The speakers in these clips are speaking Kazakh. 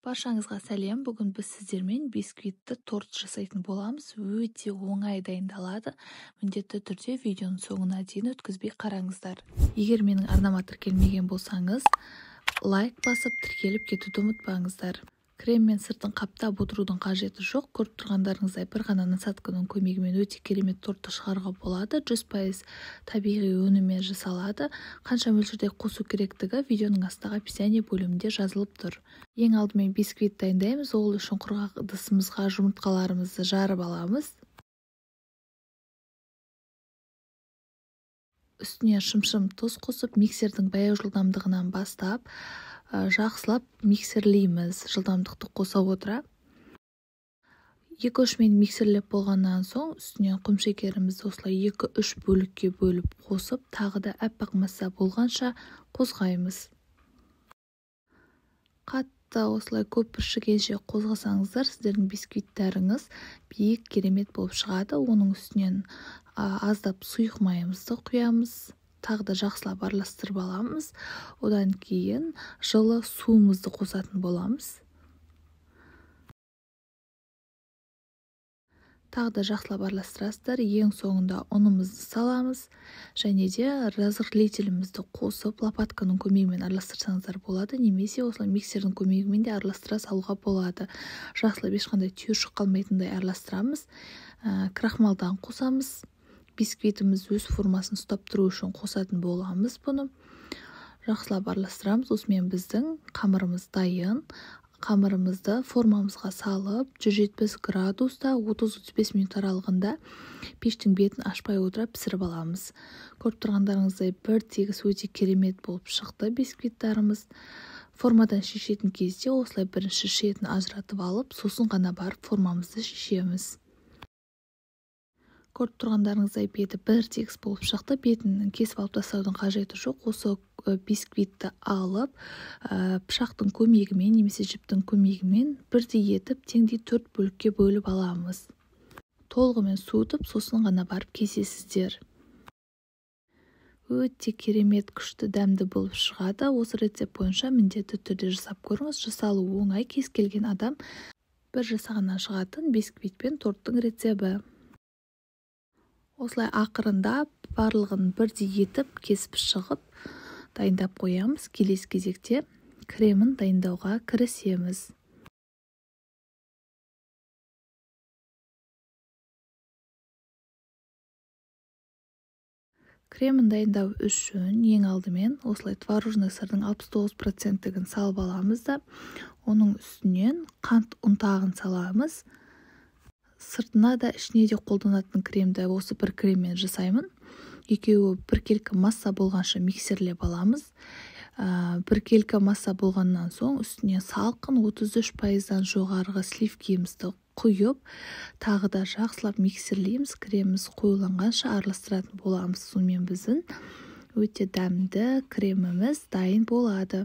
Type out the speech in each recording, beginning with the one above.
Баршаңызға сәлем. Бүгін біз сіздермен бисквитті торт жасайтын боламыз. Өте оңай дайындалады. Міндетті түрде видеоның соңына дейін өткізбей қараңыздар. Егер менің арнама тіркелмеген болсаңыз, лайк басып тіркеліп кетуді ұмытпаңыздар. Креммен сыртын қаптап отырудың қажеті жоқ. Көріп тұрғандарыңыздай бір ғана насадканың көмегімен өте керемет тортты шығаруға болады. 100% табиғи өніммен жасалады. Қанша мөлшерде қосу керектігі видеоның астындағы описание бөлімінде жазылып тұр. Ең алдымен бисквит дайындаймыз. Ол үшін құрғақ ыдысымызға жұмыртқаларымызды жарып аламыз. Үстіне шымшым тұз қосып, миксердің баяу жылдамдығынан бастап, жақсылап миксерлейміз, жылдамдықты қоса отыра. 2-3 минут миксерлеп болғаннан соң үстінен құмшекерімізді осылай 2-3 бөлікке бөліп қосып, тағы да аппақ масса болғанша қозғаймыз. Қатты осылай көпіршігенше қозғасаңыздар, сіздердің бисквиттарыңыз биік керемет болып шығады. Оның үстінен аздап сұйық майымызды құямыз. Тағы да жақсылап араластырып аламыз. Одан кейін жылы суымызды қосатын боламыз. Тағы да жақсылап араластырасыздар. Ең соңында ұнымызды саламыз және де разрыхлителімізді қосып, лопатканың көмегімен араластырсаңыздар болады, немесе осылай миксердің көмегімен де араластыра салуға болады. Жақсылап ешқандай түйіршік қалмайтындай араластырамыз. Крахмалдан қосамыз. Бисквитіміз өз формасын ұстап тұру үшін қосатын боламыз бұны. Жақсылап араластырамыз. Осымен біздің қамырымыз дайын. Қамырымызды формамызға салып, 170 градуста 30-35 минут аралығында пештің бетін ашпай отыра пісіріп аламыз. Көріп тұрғандарыңыздай бір тегіс өте керемет болып шықты бисквиттарымыз. Формадан шешетін кезде осылай бірінші шетін ажыратып алып, сосын ғана барып формамызды шешеміз. Көріп тұрғандарыңыздай беті бір тегіс болып шықты. Бетін кесіп алып тастаудың қажеті жоқ. Осы бисквитті алып, пышақтың көмегімен немесе жіптің көмегімен бірдей етіп теңдей 4 бөлікке бөліп аламыз. Толығымен суытып, сосын ғана барып кесесіздер. Өте керемет, күшті, дәмді болып шығады. Осы рецепт бойынша міндетті түрде жасап көріңіз. Жасалуы оңай, кез келген адам бір жасағаннан шығатын бисквит пен торттың рецепті. Осылай ақырында барлығын бірдей етіп кесіп шығып дайындап қоямыз. Келесі кезекте кремін дайындауға кірісеміз. Кремін дайындау үшін ең алдымен осылай творожный сырдың 69%-ін салып аламыз да, оның үстінен қант ұнтағын саламыз. Сыртына да ішіне де қолданатын кремді осы бір креммен жасаймын. Екеуі біркелкі масса болғанша миксерлеп аламыз. Біркелкі масса болғаннан соң үстіне салқын 33%-дан жоғарғы сливкемізді құйып, тағы да жақсылап миксерлейміз. Креміміз қоюланғанша араластыратын боламыз. Сонымен біздің өте дәмді креміміз дайын болады.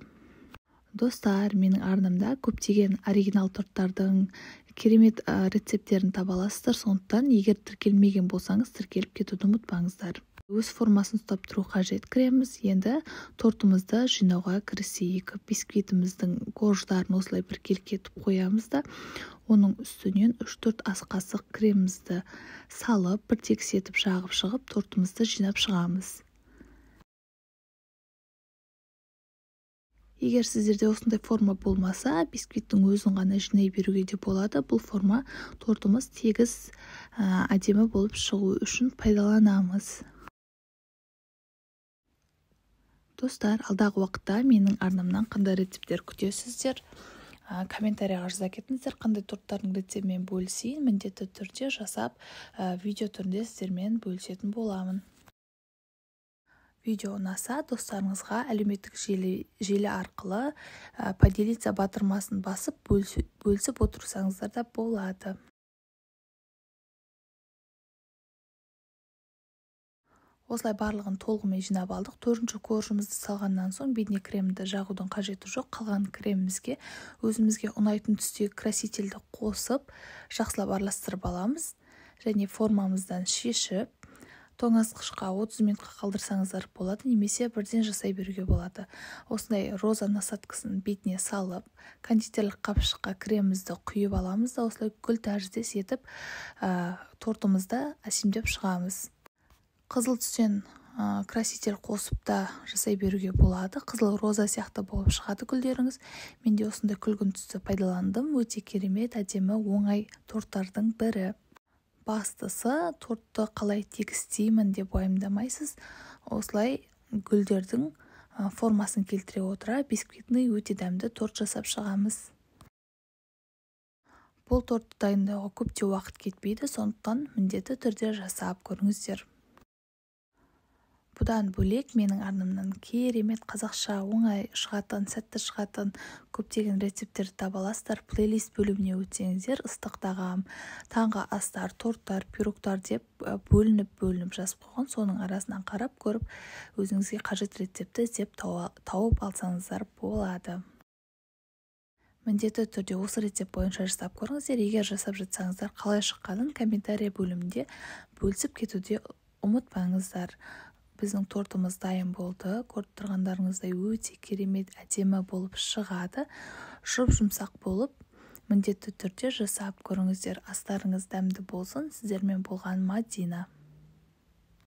Достар, менің арнамда көптеген оригинал торттардың керемет рецепттерін таба аласыздар. Сондықтан егер тіркелмеген болсаңыз, тіркеліп кетуді ұмытпаңыздар. Өз формасын ұстап тұру қажет креміміз. Енді тортымызды жинауға кірісейік. Бисквитіміздің корждарын осылай біркелкі етіп қоямыз да, оның үстінен 3-4 ас қасық кремімізді салып, бір тегіс етіп жағып шығып, тортымызды жинап шығамыз. Егер сіздерде осындай форма болмаса, бисквиттің өзін ғана жинай беруге де болады. Бұл форма тортымыз тегіс, әдемі болып шығу үшін пайдаланамыз. Достар, алдағы уақытта менің арнамнан қандай рецепттер күтесіздер? Комментарияға жаза кетіңіздер, қандай торттардың рецептімен бөлісейін, міндетті түрде жасап, видео түрінде сіздермен бөлісетін боламын. Видео ұнаса, достарыңызға әлеуметтік желі арқылы поделиться батырмасын басып, бөлісіп отырсаңыздар да болады. Осылай барлығын толығымен жинап алдық. 4-ші коржымызды салғаннан соң бетіне кремді жағудың қажеті жоқ. Қалған кремімізге өзімізге ұнайтын түстегі красительді қосып, жақсылап араластырып аламыз. Және формамыздан шешіп, Тоңазытқышқа 30 минутқа қалдырсаңыздар болады, немесе бірден жасай беруге болады. Осындай роза насадкасын бетіне салып, кондитерлік қапшыққа кремімізді құйып аламыз да, осылай гүл тәріздес етіп тортымызды әсемдеп шығамыз. Қызыл түстен краситель қосып та жасай беруге болады. Қызыл роза сияқты болып шығады гүлдеріңіз. Мен де осындай күлгін түсті пайдаландым. Өте керемет, әдемі, оңай торттардың бірі. Бастысы, тортты қалай тегістеймін деп уайымдамайсыз. Осылай гүлдердің формасын келтіре отыра бисквитный өте дәмді торт жасап шығамыз. Бұл тортты дайындауға көп те уақыт кетпейді, сондықтан міндетті түрде жасап көріңіздер. Бұдан бөлек менің арнамнан керемет қазақша оңай шығатын, сәтті шығатын көптеген рецепттерді таба аласыздар. Плейлист бөліміне өтсеңіздер, ыстық тағам, таңғы астар, торттар, пирогтар деп бөлініп-бөлініп жазып қойған. Соның арасынан қарап көріп, өзіңізге қажет рецептті іздеп тауып алсаңыздар болады. Міндетті түрде осы рецепт бойынша жасап көріңіздер. Егер жасап жатсаңыздар, қалай шыққанын комментарий бөлімінде бөлісіп кетуде ұмытпаңыздар. Біздің тортымыз дайын болды. Көріп тұрғандарыңыздай өте керемет, әдемі болып шығады. Жұп-жұмсақ болып, міндетті түрде жасап көріңіздер. Астарыңыз дәмді болсын. Сіздермен болған Мадина.